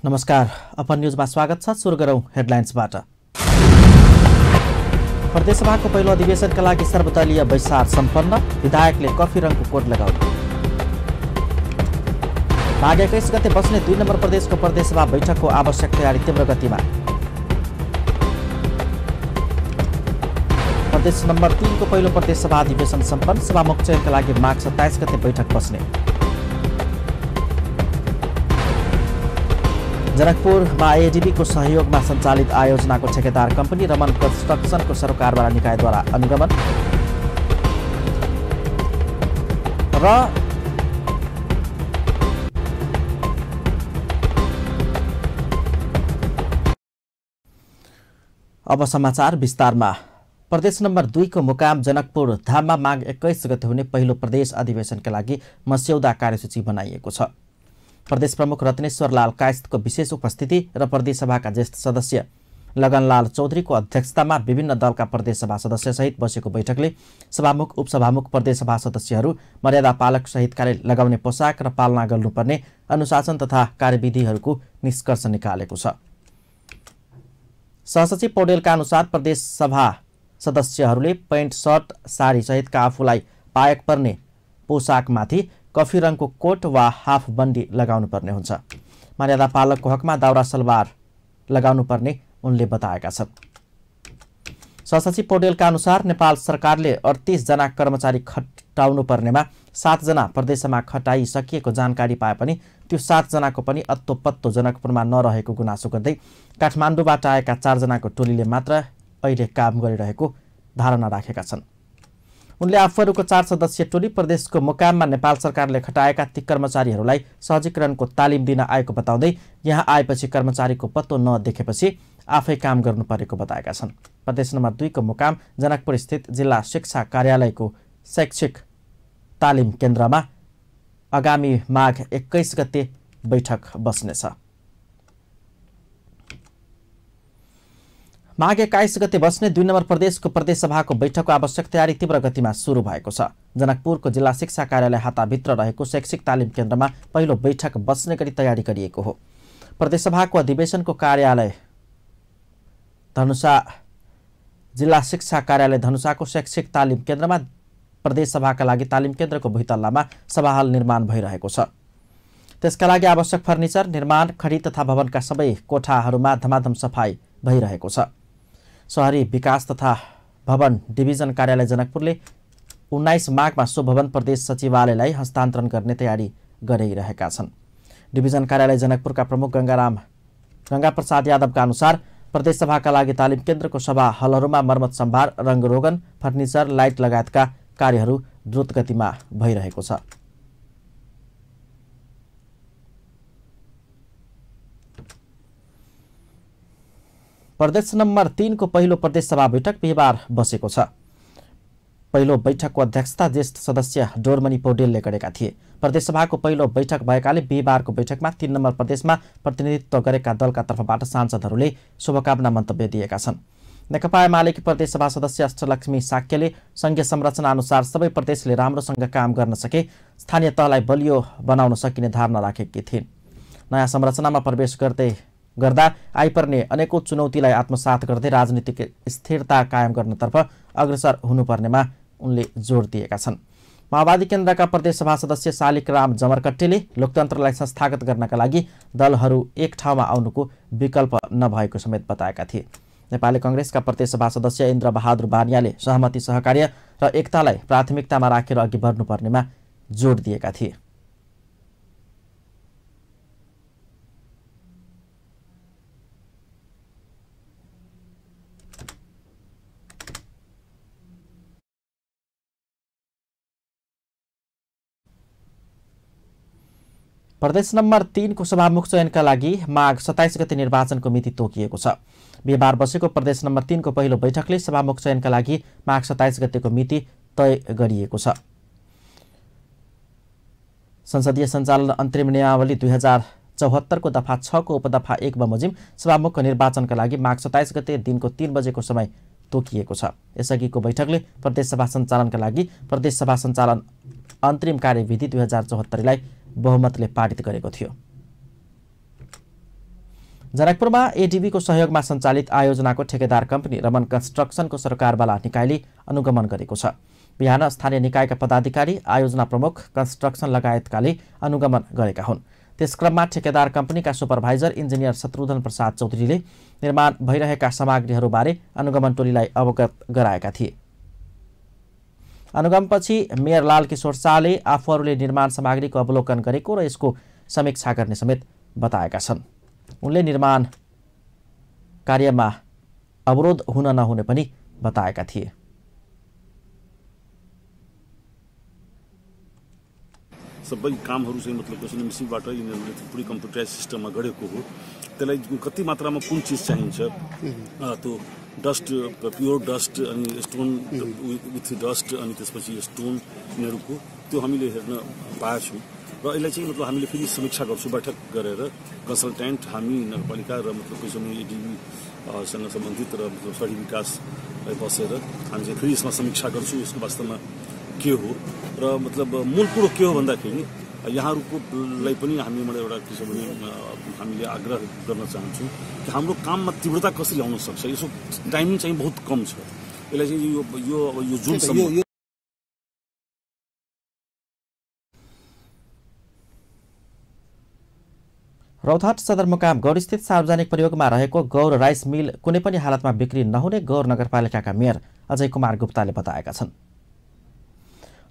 नमस्कार, अपन न्यूजमा स्वागत छ। सुरु गरौँ हेडलाइन्सबाट। प्रदेशसभाको पहिलो अधिवेशनका लागि सर्वदलीय बैसार सम्पन्न, विधायकले कफी रङको कोट लगाउने। माघ 21 गते बस्ने 2 नम्बर प्रदेशको प्रदेशसभा बैठकको आवश्यक तयारी तीव्र गतिमा। प्रदेश नम्बर 3 को पहिलो प्रदेशसभा अधिवेशन सम्पन्न, सभामुख चयनका लागि माघ 27 गते बैठक बस्ने। जनकपुरमा एडिबीको सहयोगमा सञ्चालित आयोजनाको ठेकेदार कम्पनी रमन कन्स्ट्रक्सनको सरकारवाला निकायद्वारा अनुगमन। र अब समाचार विस्तारमा। प्रदेश नम्बर 2 को मुकाम जनकपुर धाममा माघ 21 गते हुने पहिलो प्रदेश अधिवेशनका लागि मस्यौदा कार्यसूची बनाइएको छ। प्रदेश प्रमुख रत्नेश्वर लाल कायस्थको विशेष उपस्थिति र प्रदेशसभाका ज्येष्ठ सदस्य लगनलाल चौधरीको अध्यक्षतामा विभिन्न दलका प्रदेशसभा सदस्यसहित बसेको बैठकले सभामुख, उपसभामुख, प्रदेशसभा सदस्यहरू मर्यादा पालकसहितकाले लगाउने पोसाक र पालना गर्नुपर्ने अनुशासन तथा कार्यविधिहरूको निष्कर्ष निकालेको छ। सहसचिव पौडेलका अनुसार प्रदेशसभा सदस्यहरूले पैन्ट, सर्ट, साडी सहितका आफूलाई पायक पर्ने पोसाकमाथि कफी रङको कोट वा हाफ बन्डी लगाउनु पर्ने हुन्छ। मर्यादा पालकको हकमा दाउरा सलवार लगाउनु पर्ने उनले बताएका छन्। सहसचिव पौडेलका अनुसार नेपाल सरकारले 38 जना कर्मचारी खटाउनु पर्नेमा 7 जना प्रदेशमा खटाइसकिएको जानकारी पाए पनि त्यो 7 जनाको पनि अत्तोपत्तो जनकपुरमा नरहेको गुनासो गर्दै काठमाडौँबाट आएका 4 जनाको टोलीले मात्र अहिले काम गरिरहेको धारणा राखेका छन्। उनले आफूहरूको 4 सदस्यीय टोली प्रदेशको मुकाममा नेपाल सरकारले खटाएका ती कर्मचारीहरूलाई सहजीकरणको तालिम दिन आएको बताउँदै यहाँ आएपछि कर्मचारीको पत्तो नदेखेपछि आफै काम गर्नु परेको बताएका छन्। प्रदेश नम्बर 2 को मुकाम जनकपुर स्थित जिल्ला शिक्षा कार्यालयको शैक्षिक तालिम केन्द्रमा आगामी माघ 21 गते बैठक बस्नेछ। माघ 21 गते बस्ने 2 नम्बर प्रदेशको प्रदेशसभाको बैठकको आवश्यक तयारी तीव्र गतिमा सुरु भएको छ। जनकपुरको जिल्ला शिक्षा कार्यालय हाताभित्र रहेको शैक्षिक तालिम केन्द्रमा पहिलो बैठक बस्ने गरी तयारी गरिएको हो। प्रदेशसभाको अधिवेशनको कार्यालय धनुषा जिल्ला शिक्षा कार्यालय धनुषाको शैक्षिक तालिम केन्द्रमा प्रदेशसभाका लागि तालिम केन्द्रको भुइँतल्लामा सभाहाल निर्माण भइरहेको छ। त्यसका लागि आवश्यक फर्निचर निर्माण, खरिद तथा भवनका सबै कोठाहरूमा धमाधम सफाई भइरहेको छ। शहरी विकास तथा भवन डिभिजन कार्यालय जनकपुरले 19 माघमा सो भवन प्रदेश सचिवालयलाई हस्तान्तरण गर्ने तयारी गरिरहेका छन्। डिभिजन कार्यालय जनकपुरका प्रमुख गंगा प्रसाद यादवका अनुसार प्रदेशसभाका लागि तालिम केन्द्रको सभा हलहरूमा मर्मत सम्भार, रङ्गरोगन, फर्निचर, लाइट लगायतका कार्यहरू द्रुत गतिमा भइरहेको छ। प्रदेश नम्बर 3 को पहिलो प्रदेशसभा बैठक बिहिबार बसेको छ। पहिलो बैठकको अध्यक्षता ज्येष्ठ सदस्य डोरमणि पौडेलले गरेका थिए। प्रदेशसभाको पहिलो बैठक भएकाले बिहिबारको बैठकमा 3 नम्बर प्रदेशमा प्रतिनिधित्व गरेका दलका तर्फबाट सांसदहरूले शुभकामना मन्तव्य दिएका छन्। नेकपा एमालेकी प्रदेशसभा सदस्य अष्टलक्ष्मी साक्यले संघीय संरचना अनुसार सबै प्रदेशले राम्रोसँग काम गर्न सके स्थानीय तहलाई बलियो बनाउन सकिने धारणा राखेकी थिइन्। नयाँ संरचनामा प्रवेश गर्दा आइपर्ने अनेकौं चुनौतीलाई आत्मसात गर्दै राजनीतिक स्थिरता कायम गर्नतर्फ अग्रसर हुनुपर्नेमा उनले जोड दिएका छन्। माओवादी केन्द्रका प्रदेशसभा सदस्य शालिकराम जमरकट्टीले लोकतन्त्रलाई संस्थागत गर्नका लागि दलहरू एक ठाउँमा आउनुको विकल्प नभएको समेत बताएका थिए। नेपाली कांग्रेसका प्रदेशसभा सदस्य इन्द्र बहादुर बानियाले सहमति, सहकार्य र एकतालाई प्राथमिकतामा राखेर अघि बढ्नुपर्नेमा जोड दिएका थिए। प्रदेश नम्बर 3 को सभामुख चयनका लागि माघ 27 गते निर्वाचनको मिति तोकिएको छ। बिहिबार बसेको प्रदेश नम्बर 3 को पहिलो बैठकले सभामुख चयनका लागि माघ 27 गतेको मिति तय गरिएको छ। संसदीय सञ्चालन अन्तरिम नियमावली 2074 को दफा 6 को उपदफा 1 बमोजिम सभामुख निर्वाचनका लागि माघ 27 गते दिनको 3 बजेको समय तोकिएको छ। यसअघिको बैठकले प्रदेशसभा सञ्चालनका लागि प्रदेशसभा सञ्चालन अन्तरिम कार्यविधि 2074 लाई बहुमतले पारित गरेको थियो। जनकपुरमा एडिबीको सहयोगमा सञ्चालित आयोजनाको ठेकेदार कम्पनी रमन कन्स्ट्रक्सनको सरकारवाला निकायले अनुगमन गरेको छ। बिहान स्थानीय निकायका पदाधिकारी, आयोजना प्रमुख, कन्स्ट्रक्सन लगायतकाले अनुगमन गरेका हुन्। त्यसक्रममा ठेकेदार कम्पनीका सुपरभाइजर इन्जिनियर शत्रुघ्न प्रसाद चौधरीले निर्माण भइरहेका सामग्रीहरूबारे अनुगमन टोलीलाई अवगत गराएका थिए। अनुगमनपछि मेयर लाल किशोर शाहले आफूहरूले निर्माण सामग्रीको अवलोकन गरेको र यसको समीक्षा गर्ने समेत बताएका छन्। उनले निर्माण कार्यमा अवरोध हुन नहुने पनि बताएका थिए। सबै कामहरू चाहिँ मतलब कसैले मिसिनबाट यिनीहरूले थुप्रै कम्प्युटराइज सिस्टममा गरेको हो। त्यसलाई कति मात्रामा कुन चिज चाहिन्छ, त्यो डस्ट, प्योर डस्ट अनि स्टोन विथ डस्ट अनि त्यसपछि स्टोन यिनीहरूको त्यो हामीले हेर्न पाएछौँ। र यसलाई चाहिँ मतलब हामीले फेरि समीक्षा गर्छौँ बैठक गरेर कन्सल्टेन्ट, हामी नगरपालिका र मतलब कसैले एडिबीसँग सम्बन्धित र मतलब शहरी विकासलाई बसेर हामी चाहिँ फेरि यसमा समीक्षा गर्छौँ यसको वास्तवमा के हो र मतलब मूल कुरो के हो भन्दाखेरि यहाँहरूलाई पनि हामीबाट एउटा के छ भने हामीले आग्रह गर्न चाहन्छौँ कि हाम्रो काममा तीव्रता कसरी आउन सक्छ। यसको टाइमिङ चाहिँ बहुत कम छ। यसलाई चाहिँ यो जुनसम्म रौतहट सदरमुकाम गौरस्थित सार्वजनिक प्रयोगमा रहेको गौर राइस मिल कुनै पनि हालतमा बिक्री नहुने गौर नगरपालिकाका मेयर अजय कुमार गुप्ताले बताएका छन्।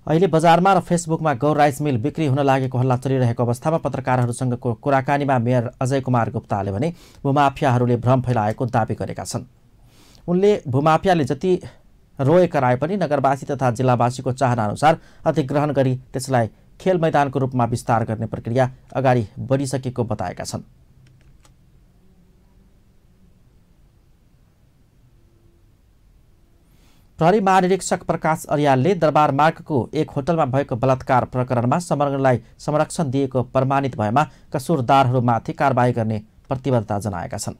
अहिले बजारमा र फेसबुकमा गौर राइस मिल बिक्री हुन लागेको हल्ला चलिरहेको अवस्थामा पत्रकारहरूसँगको कुराकानीमा मेयर अजय कुमार गुप्ताले भने भूमाफियाहरूले भ्रम फैलाएको दावी गरेका छन्। उनले भूमाफियाले जति रोए कराए पनि नगरवासी तथा जिल्लावासीको चाहनाअनुसार अधिग्रहण गरी त्यसलाई खेल मैदानको रूपमा विस्तार गर्ने प्रक्रिया अगाडि बढिसकेको बताएका छन्। प्रहरी महानिरीक्षक प्रकाश अर्यालले दरबार मार्गको एक होटलमा भएको बलात्कार प्रकरणमा संलग्नलाई संरक्षण दिएको प्रमाणित भएमा कसुरदारहरूमाथि कारबाही गर्ने प्रतिबद्धता जनाएका छन्।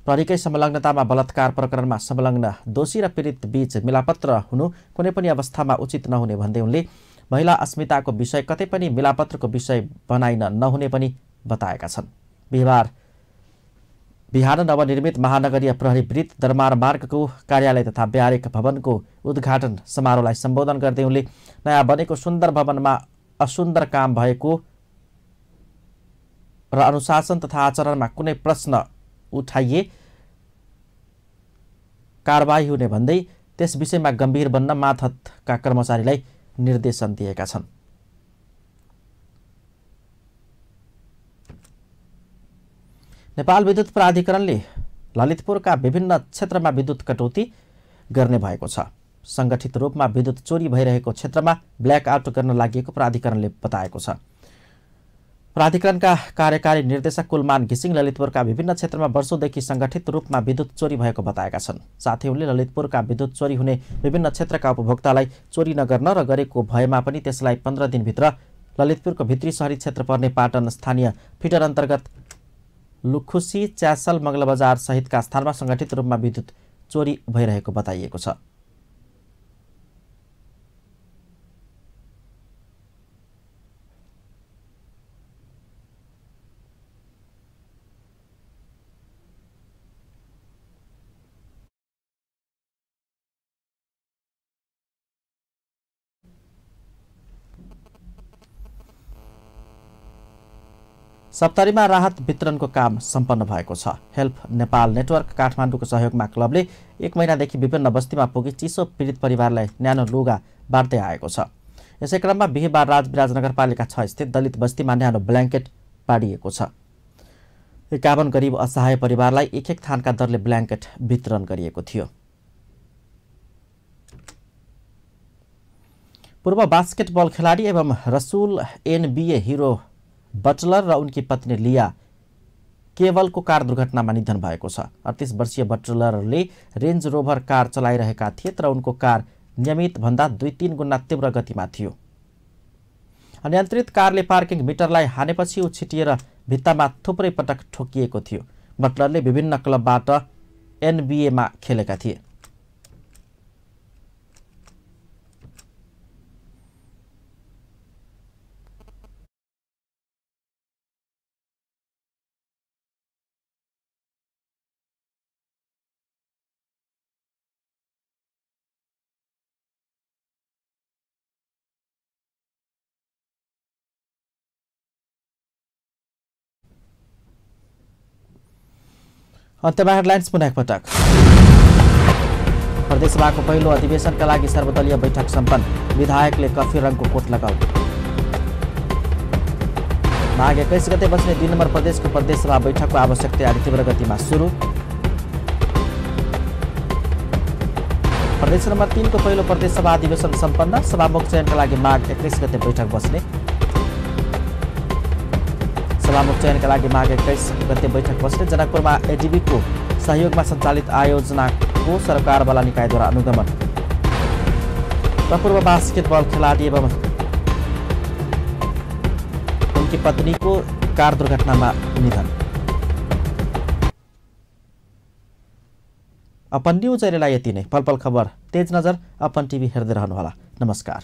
प्रहरीकै संलग्नतामा बलात्कार प्रकरणमा संलग्न दोषी र पीडित बीच मिलापत्र हुनु कुनै पनि अवस्थामा उचित नहुने भन्दै उनले महिला अस्मिताको विषय कतै पनि मिलापत्रको विषय बनाइन नहुने पनि बताएका छन्। बिहान नवनिर्मित महानगरीय प्रहरी वृत्त दरबार मार्गको कार्यालय तथा ब्यारेक भवनको उद्घाटन समारोहलाई सम्बोधन गर्दै उनले नयाँ बनेको सुन्दर भवनमा असुन्दर काम भएको र अनुशासन तथा आचरणमा कुनै प्रश्न उठाइए कारबाही हुने भन्दै त्यस विषयमा गम्भीर बन्न मातहतका कर्मचारीलाई निर्देशन दिएका छन्। नेपाल विद्युत प्राधिकरणले ललितपुरका विभिन्न क्षेत्रमा विद्युत कटौती गर्ने भएको छ। संगठित रूपमा विद्युत चोरी भइरहेको क्षेत्रमा ब्ल्याकआउट गर्न लागि प्राधिकरणले बताएको छ। प्राधिकरणका कार्यकारी निर्देशक कुलमान घिसिङ ललितपुरका विभिन्न क्षेत्रमा वर्षौंदेखि संगठित रूपमा विद्युत चोरी भएको बताएका छन्। साथै उनले ललितपुरका विद्युत चोरी हुने विभिन्न क्षेत्रका उपभोक्तालाई चोरी नगर्न र गरेको भएमा पनि त्यसलाई 15 दिनभित्र ललितपुरको भित्री शहरी क्षेत्र पर्ने पाटन स्थानीय फिटर अन्तर्गत लुखुसी, च्यासल, मंगलबजार सहितका स्थानमा संगठित रूपमा विद्युत चोरी भइरहेको बताइएको छ। सप्तरीमा राहत वितरणको काम सम्पन्न भएको छ। हेल्प नेपाल नेटवर्क काठमाडौँको सहयोगमा क्लबले 1 महिनादेखि विभिन्न बस्तीमा पुगी चिसो पीडित परिवारलाई न्यानो लुगा बाँड्दै आएको छ। यसै क्रममा बिहीबार राजविराज नगरपालिका 6 स्थित दलित बस्तीमा न्यानो ब्ल्याङ्केट बाँडिएको छ। 51 गरीब असहाय परिवारलाई एक थानका दरले ब्ल्याङ्केट वितरण गरिएको थियो। पूर्व बास्केटबल खेलाडी एवं रसुल NBA हिरो बटलर र उनकी पत्नी लिया केवलको कार दुर्घटनामा निधन भएको छ। 38 वर्षीय बटलरले रेन्ज रोभर कार चलाइरहेका थिए तर उनको कार नियमित भन्दा 2-3 गुणा तीव्र गतिमा थियो। अनियन्त्रित कारले पार्किङ मिटरलाई हानेपछि ऊ छिटिएर भित्तामा थुप्रै पटक ठोकिएको थियो। बटलरले विभिन्न क्लबबाट NBA खेलेका थिए। अन्त्यमा हेडलाइन्स पुनः एकपटक। प्रदेशसभाको पहिलो अधिवेशनका लागि सर्वदलीय बैठक सम्पन्न, विधायकले कफी रङको कोट लगाउने। माघ 21 गते बस्ने 2 नम्बर प्रदेशको प्रदेशसभा बैठकको आवश्यक तयारी तीव्र गतिमा सुरु। प्रदेश नम्बर 3 को पहिलो प्रदेशसभा अधिवेशन सम्पन्न, सभामुख चयनका लागि माघ 21 गते बैठक बस्ने। सभामुख चयनका लागि माघ 21 गते बैठक बस्ने। जनकपुरमा एडिबीको सहयोगमा सञ्चालित आयोजनाको सरकारवाला निकायद्वारा अनुगमन। पूर्व बास्केटबल खेलाडी एवं उनकी पत्नीको कार दुर्घटनामा निधन। अपन न्युज अहिलेलाई यति नै। पल पल खबर तेज नजर अपन टिभी हेर्दै रहनुहोला। नमस्कार।